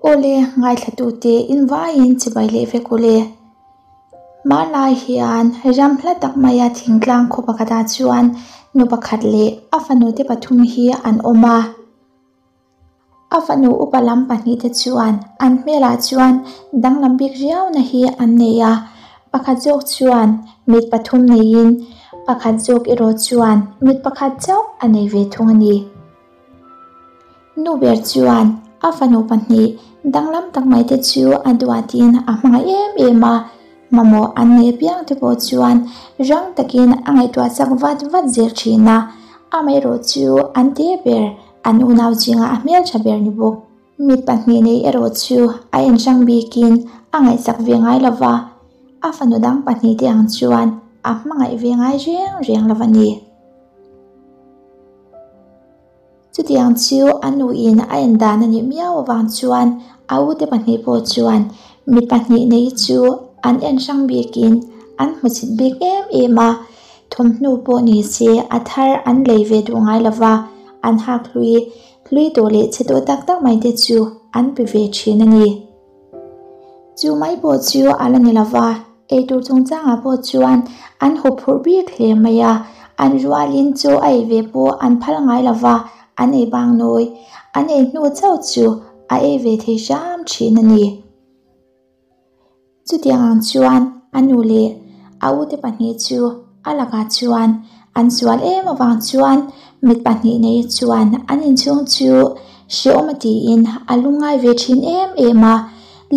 Awle, ngaithlatute in vaiin chibai leh vek ule. Hmanlai hian ram hla tak maia thingtlang khaw pakhatah chuan nu pakhat leh a fanute pathum hi an awm a. A fanu upa lam pahnihte chuan an hmelah chuan danglam bik riauna hi an nei a, pakhat zawk chuan mit pathum neiin pakhat zawk erawh chuan mit pakhat chauh a nei ve thung a ni. Nu ber chuan a fanu pahnih danglam tak mai te chu a duatin a hmangaih em em a, mamawh an nei apiang te pawh chuan rang takin a ngaihtuah chak vat vat zel thin a, amaherawh chu an te ber an unau zingah a hmeltha ber ni bawk. Mit pahnih nei erawh chu a enhrang bikin a ngaihsak ve ngai lo va, a fanu dang pahnih te ang chuan a hmangaih ve ngai reng reng lo a ni. Chutiang chu a nuin a en dan a nih miau avang chuan a ute pahnih pawh chuan mi pahnih nei chu an en hrang bikin an hmuchhit bik em em a, thawmhnaw pawh ni se a thar an lei ve duh ngai lo va, an hak hlui hlui tawh leh chhe tawh tak tak mai te chu an pe ve thin a ni. Chu mai pawh chu a la ni lo va, eitur chungchangah pawh chuan an huphurh bik hle mai a, an rualin chaw a ei ve pawh an phal ngai lo va, an ei bang nawi, an ei hnu chauh chu a ei ve thei hram thin a ni. Chutiang ang chuan a nu leh a ute pahnih chu a lakah chuan an sual em avang chuan mit pahnih nei chuan an inchhung chu hrehawm a tiin a lungngai ve thin em em a,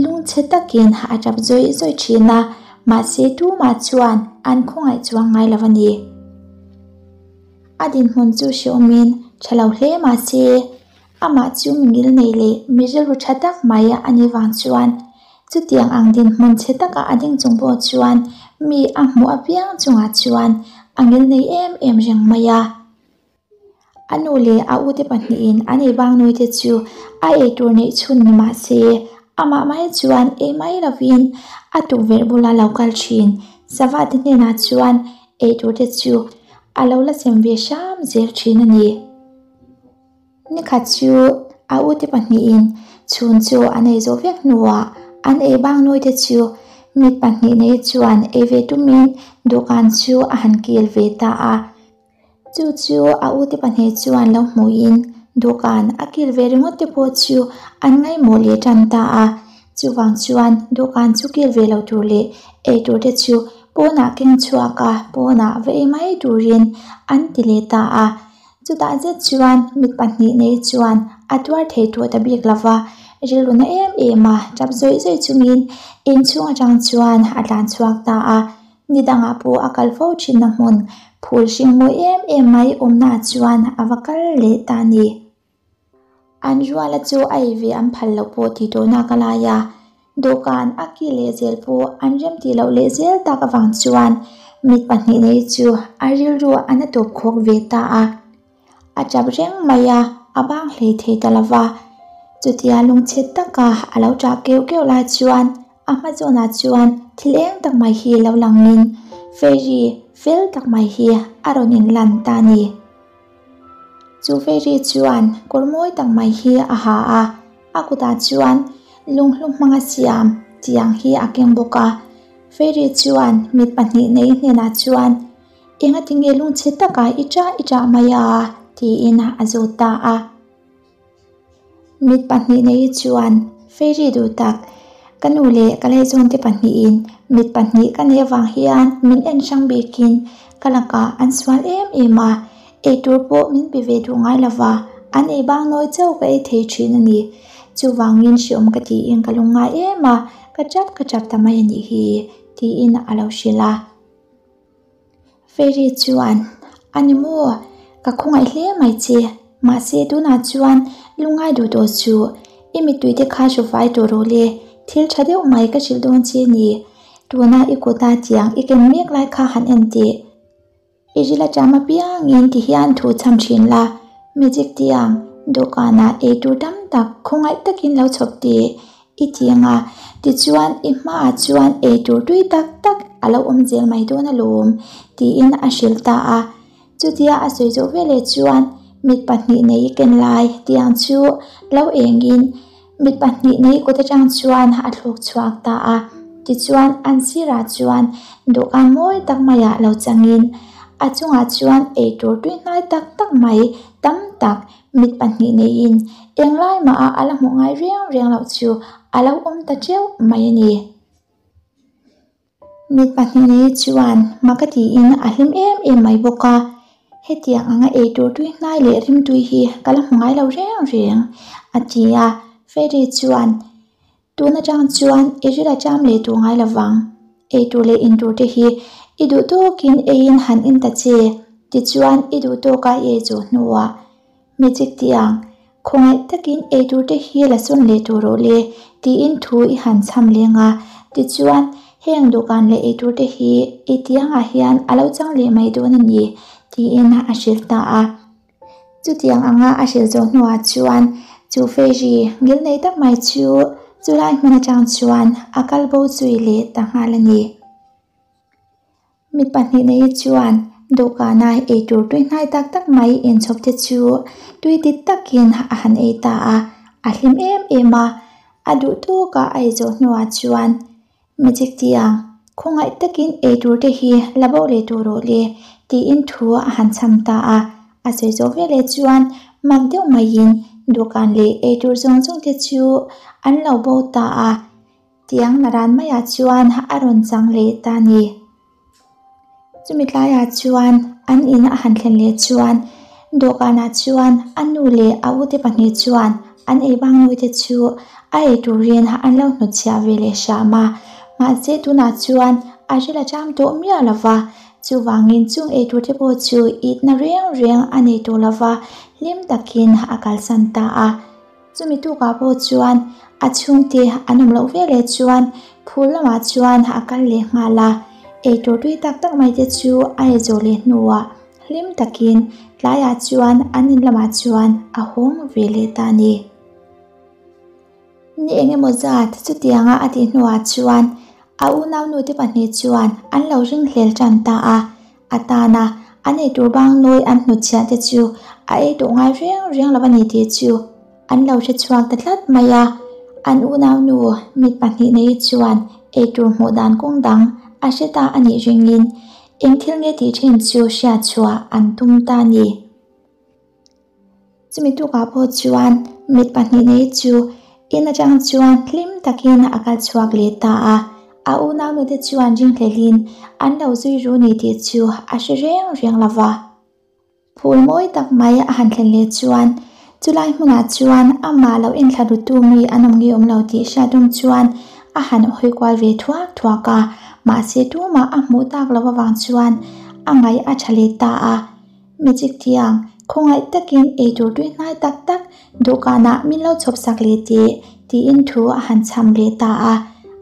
lungchhe takin a tap zawih zawih thin a, mahse tumah chuan an khawngaih chuang ngai lo a ni. A dinhmun chu hrehawmin tha lo hle mahse amah chu mi ngil nei leh mi rilru tha tak mai a nih vang chuan Chutiang ang dinhmun chhe taka a ding chung pawh chuan mi a hmuh apiang chungah chuan a ngil nei em em reng mai a. A nu leh a ute pahnihin an ei bang nuite chu a ei tur neih chhun ni mah se, amah mai chuan ei mai lovin a tukverh bula lo kal thin. Sava te hnenah chuan ei tur te chu a lo la sem ve hram zel thin a ni. Nikhat chu a ute pahnihin chhun chu an ei zawh vek hnuah an ei bang nuite chu mit pahnih nei chuan ei ve tumin dawhkan chu a han kil ve ta a. Chu chu a ute pahnih chuan lo hmuhin dawhkan a kil ve ringawt te pawh chu an ngaihmawh leh tan ta a. Chuvang chuan dawhkan chu kil ve lo tur leh ei tur te chu pawnah keng chhuak a, pawnah va ei mai turin an ti leh ta a. Chutah zet chuan mit pahnih nei chuan a tuar thei tawh ta bik lo va, rilru na em em a, tap zawih zawih chungin inchhung atang chuan a tlan chhuak ta a. Ni dangah pawh a kal fo thinna hmun phul hring mawi em em mai awmnaah chuan a va kal leh ta a ni. An ruala chu a ei ve an phal loh pawh tih tawhna ka lai a, dawhkan a ki leh zel pawh an rem tih loh leh zel tak avang chuan mit pahnih nei chu a rilru a na tawp khawk ve ta a. A tap reng mai a, a bang hlei thei ta lo va. Chutia lungchhe taka a lo tah keuh keuh lai chuan a hma zawnah chuan thil eng tak mai hi lo langin fairy fel tak mai hi a rawn inlan ta a ni. Chu Fairy chuan kawr mawi tak mai hi a ha a, a kutah chuan lunghlu hmanga siam tiang hi a keng bawk a. Fairy chuan mit pahnih nei hnenah chuan, Engati nge lungchhe takah i ṭah i ṭah mai a? tiin a zawt ta a. Mit pahnih nei chuan Fairy duh tak, ka nu leh ka laizawnte pahnihin mit pahnih ka neih avang hian min en hrang bikin ka lakah an sual em em a, eitur pawh min pe ve duh ngai lo va, an ei bang nawi chauh ka ei thei thin a ni. Chuvangin hreawm ka tiin ka lungngai em a, ka tap ka tap ta mai a nih hi, tiin a lo hrilh a. Fairy chuan, A ni maw? Ka khawngaih hle mai che. Mahse tunah chuan lungngai duh tawh chu i mittui te kha hru fai tawh rawh le, thil tha deuh mai ka hrilh dawn che ni. Tuna i kuta tiang i ken mek lai kha han en teh. I ril aṭam apiangin ti hian thu cham thin la, magic tiang dawhkanah eitur tam tak khawngaih takin lo chhawp teh. I tiang a, tichuan i hmaah chuan eitur tui tak tak a lo awm zel mai dawn alawm, tiin a hrilh ta a. Chutia a sawi zawh veleh chuan mit pahnih nei i ken lai tiang chu lo engin Mit pahnihni kut atang chuan a thluk chhuak ta a. Tichuan an sirah chuan dawhkan mawi tak maiah lo changin a chungah chuan eitur tui hnai tak tak mai tam tak mit pahnih neiin englai mah a a la hmuh ngai reng reng loh chu a lo awm ta teuh mai a ni. Mit pahnih nei chuan mak a tiin a hlim em em mai bawk a, hetiang anga eitur tui hnai leh rimtui hi ka la hmu ngai lo reng reng a ti a, Fairy chuan tun atang chuan i ril a cham leh tur ngai lovang, eitur leh intur te hi i duh tawkin eiin han in ta che, tichuan i duh tawka i ei zawh hnuah Magic tiang, khawngaih takin eitur te hi la sawn leh tur rawh le tiin thu i han chham leng a, tichuan heng dawhkan leh eitur te hi i tiangah hian a lo chang leh mai dawn a ni tiin a hrilh ta a. Chutiang anga a hrilh zawh hnuah chuan chu fairy ngil nei tak mai chu chulai hmun atang chuan a kal bo zui leh ta nghal a ni. Mi pahnih nei chuan dawhkana eitur tui hnai tak tak mai inchhawp te chu tui dik takin a han ei ta a, a hlim em em a, a duh tawka a ei zawh hnuah chuan magic tiang khawngaih takin eitur te hi la bo leh tur rawh le tiin thu a han chham ta a, a sawi zawh veleh chuan mak deuh maiin dawhkan leh eitur zawng zawng te chu an lo bo ta a. Tiang naran maiah chuan a rawn chang leh ta a ni. Chumi tlaiah chuan an in a han thlen leh chuan dawhkanah chuan a nu leh a ute pahnih chuan an ei bang nuite chu a ei turin an lo hnutchhiah ve leh hram a. Mahse tunah chuan a ril a cham tawh miah lo va, chuvangin chung ei turte pawh chu itna reng reng a nei tawh lo va, hlim takin a kalsan ta a. Chumi tukah pawh chuan a chhungte an awm loh veleh chuan phul lamah chuan a kal leh nghal a, eitur tui tak tak mai te chu a ei zawh leh hnuah hlim takin tlaiah chuan an in lamah chuan a hawng ve leh ta a ni. Ni eng emaw zat chutianga a tih hnuah chuan a unaunu te pahnih chuan an lo ringhlel tan ta a, A tana an eitur bang nawi an hnutchhiah te chu a ei tawh ngai reng reng lo a ni tih chu an lo hre chhuak ta tlat mai a. An unaunu mit pahnih nei chuan eitur hmuh dan kawng dang a hre ta a nih ringin eng thil nge tih thin chu hriat chhuah an tum ta a ni. Chumi tukah pawh chuan mit pahnih nei chu in atang chuan hlim takin a kal chhuak leh ta a, a unaunu te chuan ringhlelhin an lo zui ru ni tih chu a hre reng reng lo va. Phul mawi tak mai a han thlen leh chuan chulai hmunah chuan amah lo enthla rutu mi an awm nge awm lo tih hriat tum chuan a han hawi kual ve thuak thuak a, mahse tumah a hmuh tak loh avang chuan a ngaih a tha leh ta a. Magic tiang, khawngaih takin eitur tui hnai tak tak dawhkanah min lo chhawp sak leh teh tiin thu a han chham leh ta a.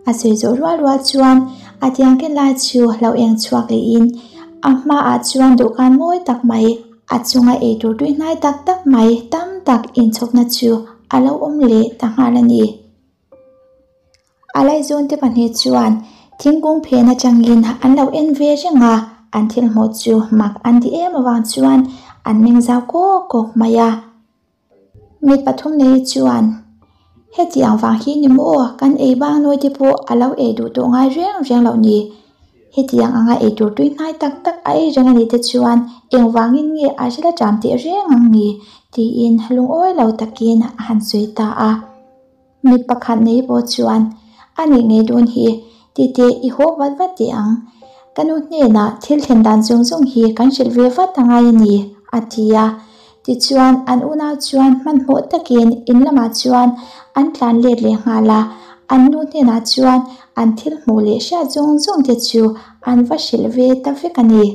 A sawi zawh rual rual chuan a tiang ken lai chu lo eng chhuak lehin a hmaah chuan dawhkan mawi tak mai, a chunga eitur tui hnai tak tak mai tam tak inchhawpna chu a lo awm leh ta nghal a ni. A laizawn te pahnih chuan thingkung phen atangin an lo en ve reng a, an thil hmuh chu mak an ti em avang chuan an meng zau kawk kawk mai a. Mit pathum nei chuan, Heti ang vang hi ni maw, kan ei bang nawi te pawh a lo ei duh tawh ngai reng reng loh ni. Hetiang anga ei tur tui hnai tak tak a ei reng a nih te chuan engvangin nge a ril a ṭam teh reng ang ni? tiin lungawi lo takin a han sawi ta a. Mit pakhat nei pawh chuan a nih ngei dawn hi, titeh i haw vat vat teh ang. Ka nu hnenah thil thlen dan zawng zawng hi kan hrilh ve vat a ngai a ni, a ti a. Tichuan an unau chuan hmanhmawh takin in lamah chuan an tlan let leh nghal a, an nu hnenah chuan an thil hmuh leh hriat zawng zawng te chu an va hrilh ve ta vek a ni.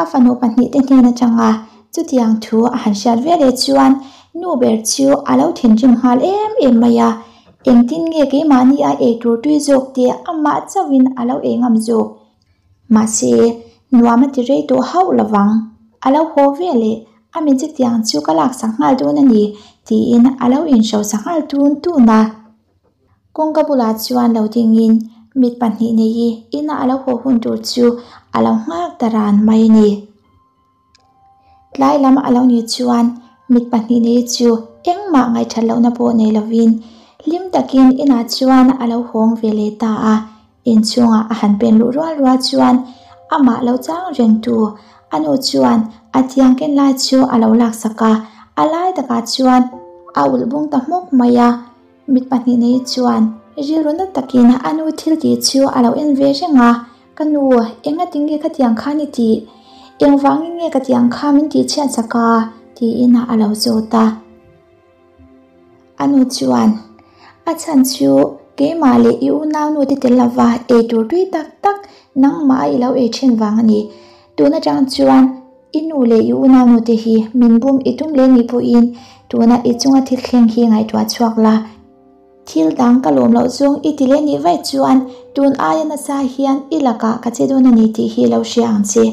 A fanu pahnihte hnen atanga chutiang thu a han hriat ve leh chuan nu ber chu a lo thinrim nghal em em mai a, engtin nge keimahni a ei tur tui zawk te amah chauhin a lo ei ngam zawk. Mahse, nuam a ti rei tawh hauh lovang. A lo haw ve leh a mi chutiang chu ka laksak nghal dawn a ni tiin a lo inhrosa nghal tun tun a. Kawngka bulah chuan lo dingin mit pahnih nei ina a lo haw hun tur chu a lo nghak ta ran mai a ni. Tlai lam a lo nih chuan mit pahnih nei chu engmah ngaihthat lohna pawh nei lovin hlim takin inah chuan a lo hawng ve leh ta a. Inchhungah a han pen luh rual rual chuan amah lo chang rengtu a nu chuan a tiang ken lai chu a lo laksak a, a lai takah chuan a ulh bung ta hmawk mai a. Mit pahnihna hi chuan rilru na takin a nu thil tih chu a lo en ve reng a, Ka nu, engati nge ka tiang khan i tih? Engvangin nge ka tiang kha min tih chhiat sak a? tiin a lo zawt a. A nu chuan, A chhan chu keimah leh i unaunu te tel lova ei tur tui tak tak nangmah a i lo ei thin vang a ni. Tun atang chuan i nu leh i unaunu te hi min bum i tum leh ni pawhin tuna i chunga thil thleng hi ngaihtuah chhuak la. Thil dang ka lawm loh zawng i ti leh nih vaih chuan tun aia nasa hian i lakah ka che dawn a ni tih hi lo hria ang che.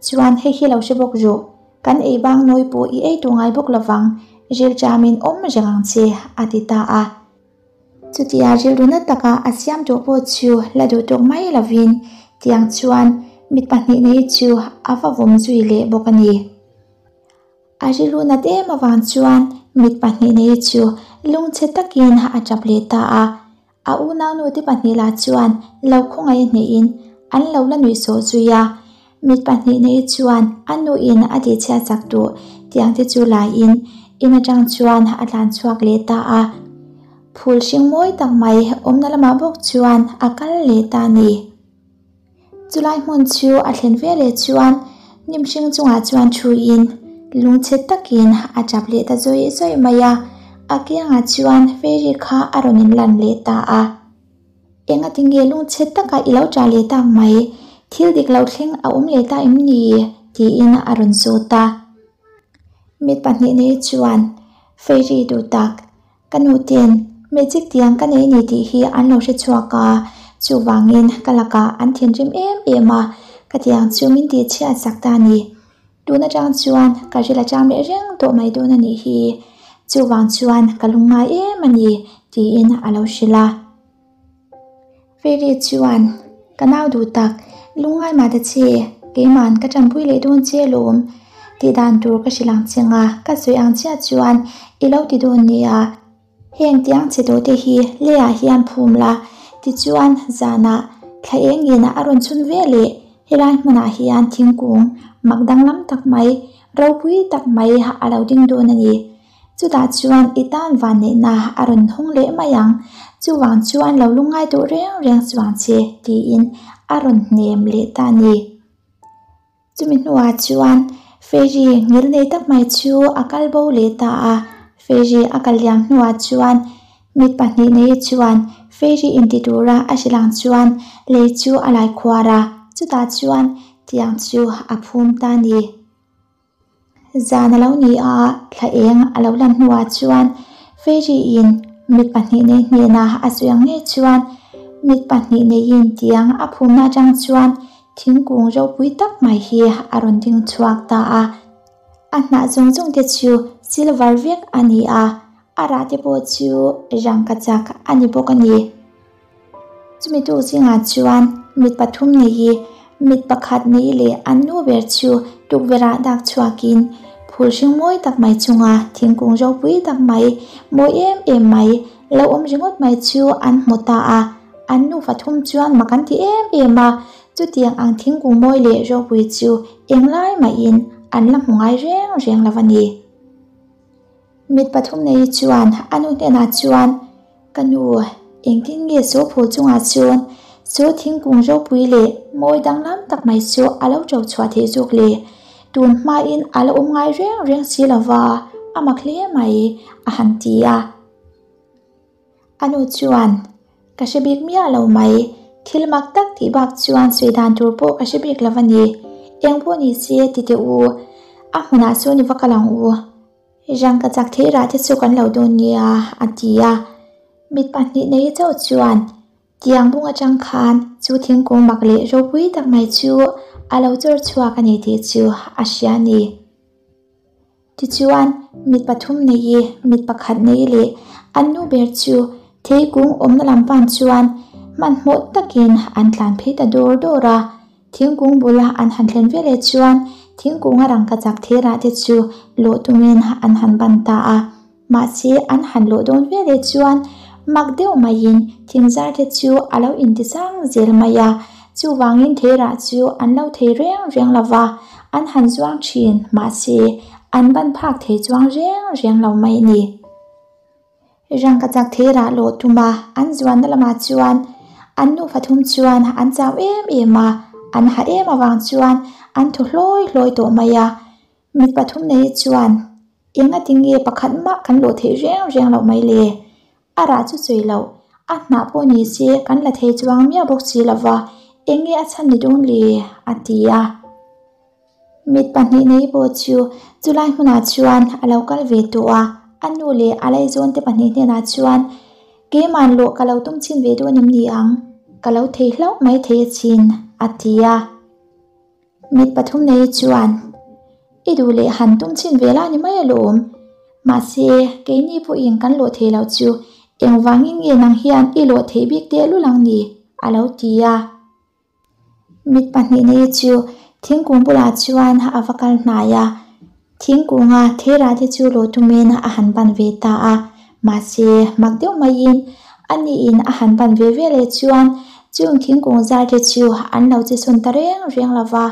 Chuan hei hi lo hre bawk rawh. Kan ei bang nawi pawh i ei tawh ngai bawk lovang, rilṭamin awm reng ang che, a ti ta a. Chutia rilru na taka a siam tawh pawh chu la duh tawk mai lovin tiang chuan mit pahnihna hi chu a va vawm zui leh bawk a ni. A rilru nat em avang chuan mit pahnihna hi chu lungchhe takin a tap leh ta a. A unaunu te pahnih lah chuan lo khawngaih hnehin an lo la nuih sawh zui a. Mit pahnihna hi chuan a nuin a tihchhiat chak duh tiang te chu laiin in atang chuan a tlan chhuak leh ta a. Phul hring mawi tak mai awmna lamah bawk chuan a kal leh ta a ni. Chulai hmun chu a thlen ve leh chuan hnim hring chungah chuan thuin lungchhe takin a tap leh ta zawih zawih mai a, a kiangah chuan fairy kha a rawn inlan leh ta a. Engati nge lungchhe taka i lo tah leh tak mai, thil dik lo thleng a awm leh ta em ni? tiin a rawn zawt a. Mit pahnihna chuan fairy duh tak Ka nute'n magic tiang ka nei ni tih hi an lo hre chhuak a, chuvangin ka lakah an thinrim em em a, ka tiang chu min tih chhiat sak ta a ni. Tun atang chuan ka ril a cham leh reng tawh mai dawn a nih hi, chuvang chuan ka lungngai em a ni, tiin a lo hrilh a. Fairy chuan, Ka nau duh tak, lungngai mah ta che, keiman ka tanpui leh dawn che alawm. Tih dan tur ka hrilh ang che nga, ka sawi ang chiah chuan i lo ti dawn nia. Heng tiang chhe tawh te hi leiah hian phum la, tichuan zanah thla eng in a rawn chhun ve leh helai hmunah hian thingkung mak danglam tak mai, ropui tak mai a lo ding dawn a ni. Chutah chuan i tan vanneihna a rawn hawng leh mai ang, chuvang chuan lo lungngai duh reng reng chuang che, tiin a rawn hnem leh ta a ni. Chumi hnuah chuan Fairy ngil nei tak mai chu a kal bo leh ta a, Fairy a kal liam hnuah chuan mit pahnih nei chuan Fairy inti tura a hrilh ang chuan lei chu a lai khuar a, chutah chuan tiang chu a phum ta a ni. Zan a lo ni a, thla eng a lo lan hnuah chuan Fairy-in mit pahnih nei hnenah a sawi ang ngei chuan mit pahnih neiin tiang a phumna atang chuan thingkung ropui tak mai hi a rawn ding chhuak ta a. A hnah zawng zawng te chu silver vek a ni a, a rah te pawh chu rangkachak a ni bawk a ni. Chumi tuk zingah chuan mit pathum nei hi mit pakhat nei leh an nu ber chu tukverhah dak chhuakin phul hring mawi tak mai chunga thingkung ropui tak mai mawi em em mai lo awm ringawt mai chu an hmu ta a. An nu pathum chuan mak an ti em em a, chutiang ang thingkung mawi leh ropui chu englai mahin an la hmu ngai reng reng lo a ni. Mit pathum nei chuan a nu hnenah chuan, Ka nu, engtin nge saw phul chungah chuan saw thingkung ropui leh mawi danglam tak mai chu a lo ṭo chhuah theih zawk le? Tun hmain a la awm ngai reng reng si lova, a mak hle mai, a han ti a. A nu chuan, Ka hre bik miah lo mai, thil mak tak tih bak chuan sawi dan tur pawh ka hre bik lo a ni. Eng pawh ni se ti teh u, a hmunah sawn i va kal ang u. Rangka chak thei rah te chu kan lo dawn nia, a ti a. Mit pahnih nei chauh chuan tiang bung atang khan chu thingkung mak leh ropui tak mai chu a lo chawr chhuak a ni tih chu a hria a ni. Tichuan, mit pathum nei i mit pakhat nei leh an nu ber chu theikung awmna lam pan chuan hmanhmawh takin an tlan phei ta dawr dawr a. Thingkung bula an han thlen veleh chuan thingkunga rangkachak thirah te chu lawh tumin an han ban ta a. Mahse an han lawh dawn veleh chuan mak deuh maiin thingzar te chu a lo intisang zel mai a, chuvangin theirah chu an lo thei reng reng lo va, an han zuang thin, mahse an ban phak thei chuang reng reng lo mai a ni. Rangkachak theirah lawh tuma an zuanna lamah chuan an nufa thum chuan an chau em em a, an ha em avang chuan an thaw hlawi hlawi tawh mai a. Mit pathum nei chuan enga tinge pakhat mah kan lawh theih reng reng loh mai le? A rah chu sawi loh, a hnah pawh ni se kan la thei chuang miah bawk si lova, enge a chhan ni dawn le? a ti a. Mit pahnih nei pawh chu chulai hmunah chuan a lo kal ve tawh a, a nu leh a laizawn te pahnih hnenah chuan Keiman lawh ka lo tum chhin ve dawn em ni ang? Ka lo thei hlauh mai thei achin, a ti a. Mit pathum nei chuan i duh leh han tum chhin ve la ni mai alawm. Mahse, keini pawhin kan lawh thei loh chu engvangin nge nang hian i lawh theih bik teh lul ang ni? a lo ti a. Mit pahnih nei chu thingkung bulah chuan a va kal hnai a. Thingkunga theirah te chu lawh tumin a han ban ve ta a. Mahse, mak deuh maiin a niin a han ban ve ve leh chuan chung thingkung zar te chu an lo che sawn ta reng reng lo va,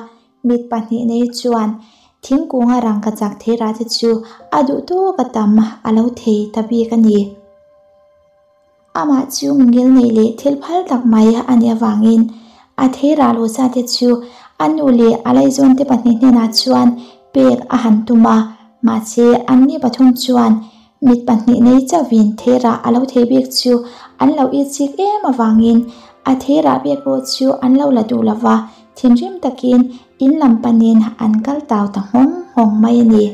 mit pahnih nei chuan thingkunga rangkachak theirah te chu a duh tawk a tam a lo thei ta bik a ni. Amah chu mingil neih leh thil phal tak mai a nih avangin a theirah lawsa te chu a nu leh a laizawn te pahnih hnenah chuan pek a han tum a, mahse anni pathum chuan mit pahnih nei chauhin theirah a lo thei bik chu an lo itchik em avangin a theirah bek pawh chu an lo la duh lova, thinrim takin in lam panin an kal tau ta nghawng nghawng mai a ni.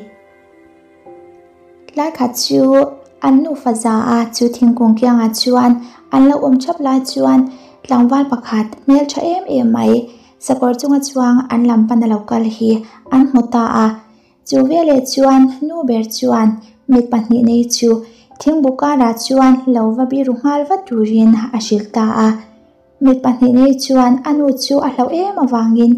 Tlai khat chu an nufa za a, chu thingkung kiangah chuan an lo awm thap lai chuan tlangval pakhat hmel tha em em mai sakawr chunga chuang an lam pana lo kal hi an hmu ta a. Chu veleh chuan nu ber chuan mit pahnih nei chu thingbu karah chuan lo va biru nghal vat turin a hrilh ta a. Mit pahnih nei chuan a nu chu a hlauh em avangin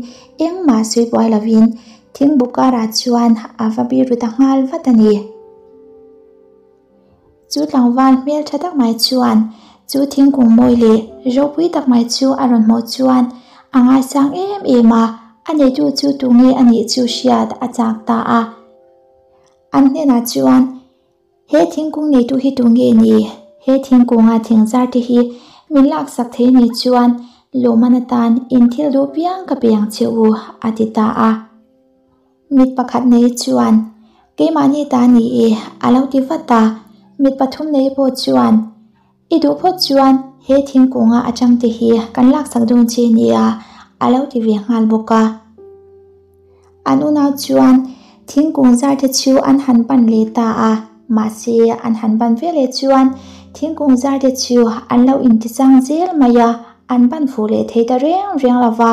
engmah sawi buai lovin thingbu karah chuan a va biru ta nghal vat a ni. Chu tlangval hmel tha tak mai chuan chu thingkung mawi leh ropui tak mai chu a rawn hmuh chuan a ngaisang em em a, a neitu chu tunge a nih chu hriat a chak ta a. An hnenah chuan. He thingkung neitu hi tu nge ni? He thingkunga thingzar te hi min laksak thei ni chuan lawmman atan in thil duh piang ka pe ang che u, a ti ta a. Mit pakhat nei chuan, Keimahni ta ni e, a lo ti vat a. Mit pathum nei pawh chuan, I duh phawt chuan he thingkunga atang te hi kan laksak dawn che nia, a lo ti ve nghal bawk a. An unau chuan thingkung zar te chu an han pan leh ta a, mahse an han ban ve leh chuan thingkung zar te chu an lo intichang zel mai a, an ban fuh leh thei ta reng reng lo va.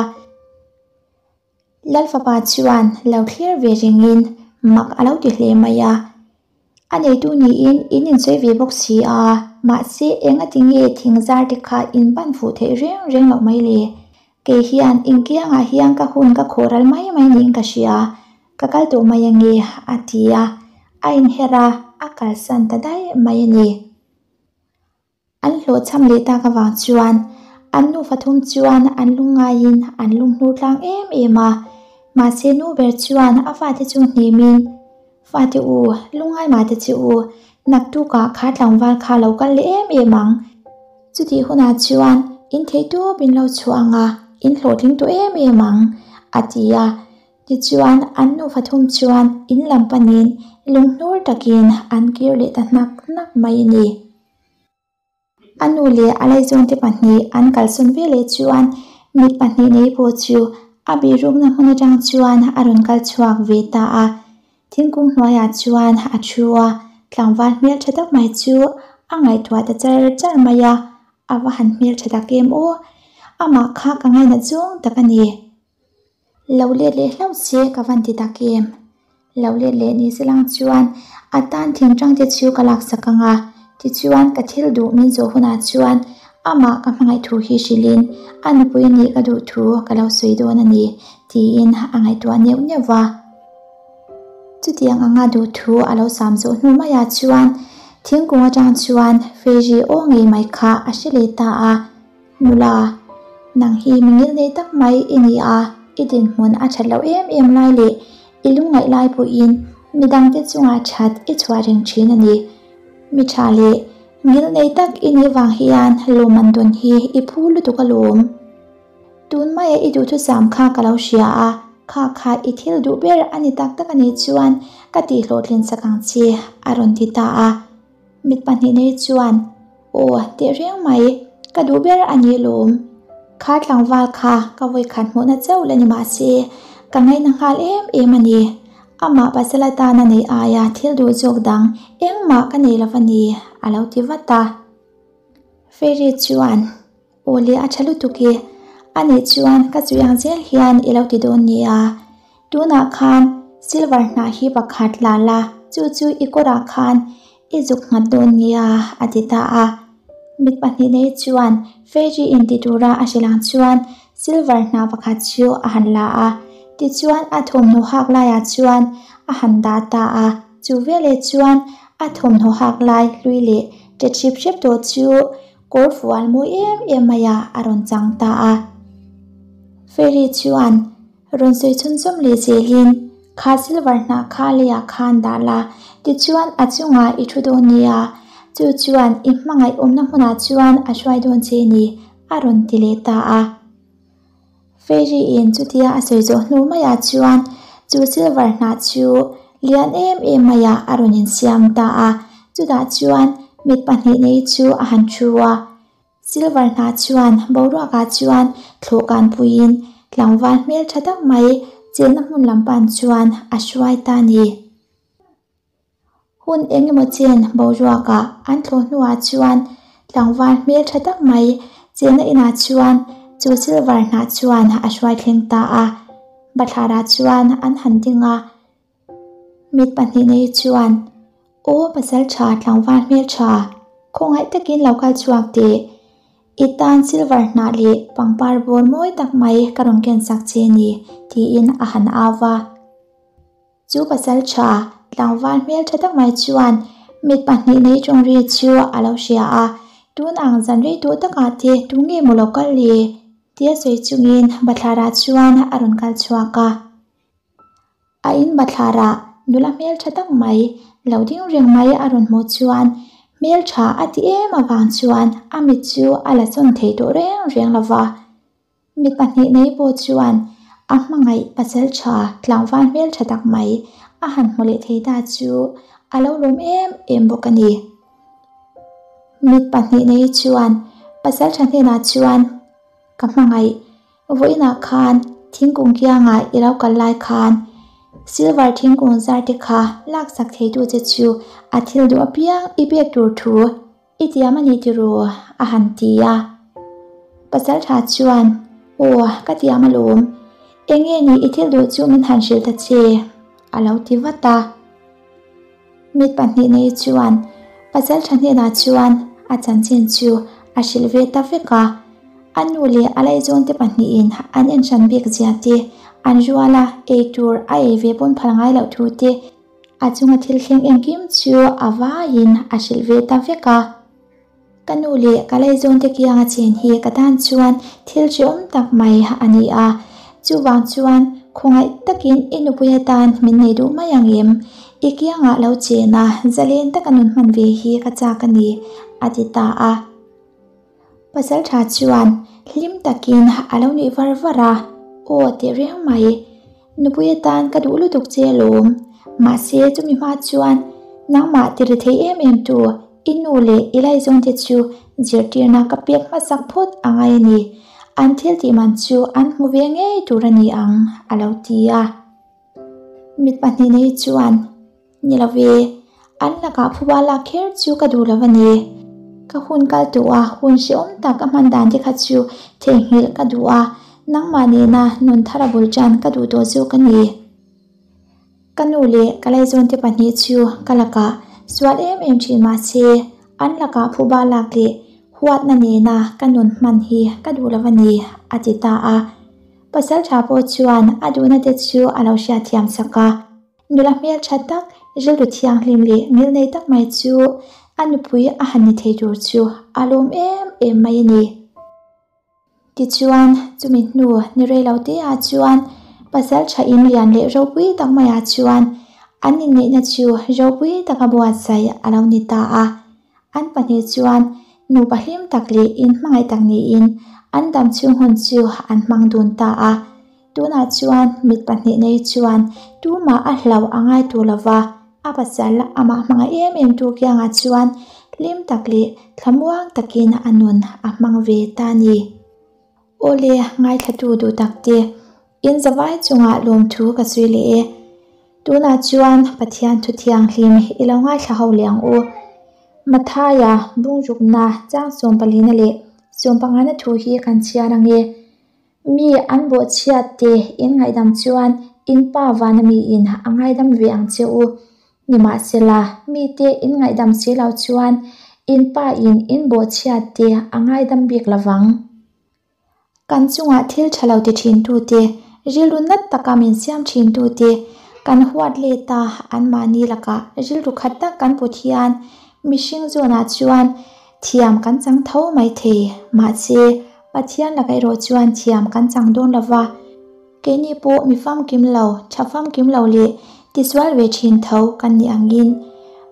Lalfapa chuan lo thlir ve ringin mak a lo ti hle mai a, a neitu niin in insawi ve bawk si a, mahse engati nge thingzar te kha in ban fuh theih reng reng loh mai le? Kei hian inkiangah hian ka hun ka khawh ral mai mai niin ka hria, ka kal tawh mai ange a ti a, a inher a, a kalsan ta daih mai a ni. An hlawhchham leh tak avang chuan an nufa thum chuan an lungngaiin an lunghnur tlang em em a, mahse nu ber chuan a fate chu hnemin, Fate u, lungngai mah te che u, naktukah kha tlangval kha lo kal leh em em ang. Chutih hunah chuan in theihtawp in lo chhuah ang a, in hlawhtling tawh em em ang, a ti a. Tichuan an nufa thum chuan in lam panin lunghnur takin an kir leh ta hnak hnak mai a ni. A nu leh a laizawnte pahnih an kalsawn ve leh chuan mit pahnih nei pawh chu a bihrukna hmun atang chuan a rawn kal chhuak ve ta a. Thingkung hnuaiah chuan a thu a, tlangval hmel tha tak mai chu a ngaihtuah ta char char mai a, a va han hmel tha tak em aw, amah kha ka ngainat zawng tak a ni. Lo let leh hlauh se ka van ti tak em? Lo let leh ni se lang chuan a tan thingtang te chu ka laksak ang a, tichuan ka thil duh min zawh hunah chuan amah ka hmangaih thu hi hrilhin a nupui nih ka duh thu ka lo sawi dawn a ni tiin a ngaihtuah neuh neuh va. Chutiang anga duh thu a lo sam zawh hnu maiah chuan. Thingkung atang chuan Fiji aw ngei mai kha a hre leh ta a, Nula, nang hi mi ngilnei tak mai i ni a, i dinhmun a that loh em em lai leh i lungngaih lai pawhin midangte chungah that i chhuah reng thin a ni. Mi tha leh ngilnei tak i nih vang hian lawmman dawn hi i phu lutuk alawm. Tun maia i duhthusam kha ka lo hria a, kha kha i thil duh ber a ni tak tak a nih chuan ka tihhlawhtlin sak ang che, a rawn ti ta a. Mit pahnihna hi chuan, Aw, tehreng mai, ka duh ber a ni lawm. Kha tlangval kha ka vawikhat hmuhna chauh la ni mah se, ka ngaihna nghal em em a ni. Amah pasal atana neih aia thil duh zawk dang engmah ka nei lo va ni, a lo ti vat a. Fairy chuan, Aw le a tha lutuk e, a nih chuan ka chui ang zel hian i lo ti dawn nia. Tunah khan silver hnah hi pakhat la la, chu chu i kawrah khan i zuk nghat dawn nia a ti ta a. Mit pahnihna hi chuan Fairy in ti tura a hrilh ang chuan silver hnah pakhat chu a han la a, tichuan a thawmhnaw hak laiah chuan a han dah ta a. Chu veleh chuan a thawmhnaw hak lai hlui leh ṭe hrip hrep tawh chu Kawr fual mawi em em mai a a rawn chang ta a. Fairy chuan rawn sawi chhunzawm leh zelin, Kha silver hnah kha leiah khan dah la, tichuan a chungah i thu dawn nia, chu chuan i hmangaih awmna hmunah chuan a hruai dawn che ni, a rawn ti leh ta a. Fairy in chutia a sawi zawh hnu maiah chuan chu silver hnah chu lian em em maiah a rawn insiam ta a, chutah chuan mit pahnih nei chu a han thu a. Silver hnah chuan boruakah chuan thlawhkan puiin tlangval hmel tha tak mai chenna hmun lam pan chuan a hruai ta a ni. Hun eng emaw chen boruakah an thlawh hnuah chuan tlangval hmel tha tak mai chenna inah chuan chu silver hnah chuan a hruai thleng ta a, bathlarah chuan an han ding a. Mit pahnihna hi chuan, Aw pasal tha tlangval hmel tha, khawngaih takin lo kal chhuak teh. I tan silver hnah leh pangpar bawr mawi tak mai ka rawn ken sak che ni, tiin a han au va. Chu pasal tha, tlangval hmel tha tak mai chuan mit pahnih nei tawngri chu a lo hria a, tun ang zan rei tawh takah te tu nge maw lo kal le? tia sawi chungin bathlarah chuan a rawn kal chhuak a. A in bathlarah nula hmel tha tak mai lo ding reng mai a rawn hmuh chuan hmel tha a ti em avang chuan a mit chu a la chawn thei tawh reng reng lo va. Mi pahnih nei pawh chuan a hmangaih pasal tha tlangval hmel tha tak mai a han hmu leh thei ta chu a lo lawm em em bawk a ni. Mit pahnih nei chuan pasal tha hnenah chuan ka hmangaih vawiinah khan thingkung kiangah i lo kal lai khan silver thingkung zar te kha laksak theitu che chu a thil duh apiang i pek tur thu I tiam a ni tiraw? a han ti a. Pasaltha chuan, Aw, ka tiam alawm. Eng nge ni i thil duh chu min han hrilh ta che? a lo ti vat a. Mit pahnihna-i chuan Pasaltha hnenah chuan a chanchin chu a hrilh ve ta vek a. A nu leh a laizawnte pahnihin an enhran bik zia te, an ruala ei tur a ei ve pawn phal ngai loh thu te, A chunga thil thleng engkim chu a vaiin a hrilh ve ta vek a. Ka nu leh ka laizawnte kianga chen hi ka tan chuan thil hrehawm tak mai a ni a. Chuvang chuan khawngaih takin i nupui atan min nei duh mai ang em? I kiangah lo chen a, zalen taka nun hman ve hi ka chak a ni, a ti ta a. Pasaltha chuan hlim takin a lo nuih var var a, Aw teh reng mai, nupui atan ka duh lutuk che alawm. Mahse chumi hma chuan nangmah ti ri thei em em tu i nu leh i laizawnte chu zirtirna ka pek hmasak phawt a ngai a ni. An thil tih man chu an hmu ve ngei tur a ni ang, a lo ti a. Mit pahnihna hi chuan, Ni lo ve, an lakah phuba lak kher chu ka duh lo a ni. Ka hun kal tawh a, hun hrehawm tak ka hman dan te kha chu theihnghilh ka duh a, nangmah nena nun thar a bul tan ka duh tawh zawk a ni. Ka nu leh ka laizawnte pahnih chu ka lakah sual em em thin mahse, an lakah phuba lak leh huatna nena ka nun hman hi ka duh lo a ni, a ti ta a. Pasaltha pawh chuan a duhna te chu a lo hriatthiam sak a. Nula hmeltha tak, rilru thianghlim leh ngilnei tak mai chu a nupui a han ni thei tur chu a lawm em em mai a ni. Tichuan, chumi hnu ni rei lo te ah chuan pasal tha in lian leh ropui tak maiah chuan an inneihna chu ropui taka buatsaih a lo ni ta a. An pahnih chuan nupa hlim tak leh inhmangaih tak niin an damchhung hun chu an hmang dun ta a. Tunah chuan mit pahnih nei chuan tumah a hlauh a ngai tur lova, a pasal amah hmangaih em em tu kiangah chuan hlim tak leh thlamuang takin a nun a hmang ve ta a ni. Awle ngaithlatu duh tak te, in zavai chungah lawmthu ka sawi leh e. Tunah chuan Pathian thu thianghlim i lo ngaithla ho leh ang u. Mathaia bungrukna chang sawmpalina leh sawmpangana thu hi kan chhiar ang e. Mi an bawhchhiat te in ngaihdam chuan in pa vana miin a ngaidam ve ang che u. Nimahsela, mite in ngaihdam si lo chuan in pa in in bawhchhiat te a ngaidam bik lo vang. Kan chungah thil tha lo ti thin tute, rilru nat taka min siam thin tute, kan huat let a anmahni lakah rilru khat tak kan put hian mihring zawnah chuan thiam kan chang tho mai thei. Mahse, Pathian lakah erawh chuan thiam kan chang dawn lo va, keini pawh mi famkim lo, tha famkim lo leh tisual ve thin tho kan nih angin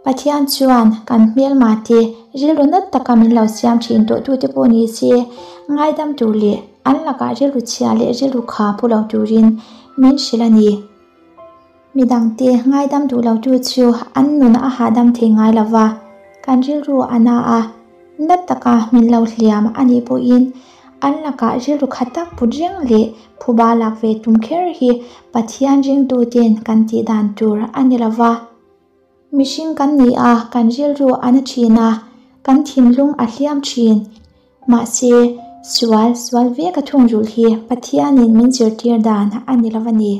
Pathian chuan kan hmelma te rilru nat taka min lo siam thin tawh tute pawh ni se ngaidam tur leh an lakah rilru chhia leh rilru kha pu lo turin min hrilh a ni. Midangte ngaidam duh lotu chu an nun a hahdam thei ngai lo va, kan rilru a na a, na taka min lo hliam a nih pawhin an lakah rilru khat tak put reng leh phuba lak ve tum kher hi Pathian ringtuten kan tih dan tur a ni lo va. Mihring kan ni a, kan rilru a na thin a, kan thinlung a hliam thin. Mahse, sual, sual veka thungrulh hi Pathianin min zirtir dan a ni lo a ni.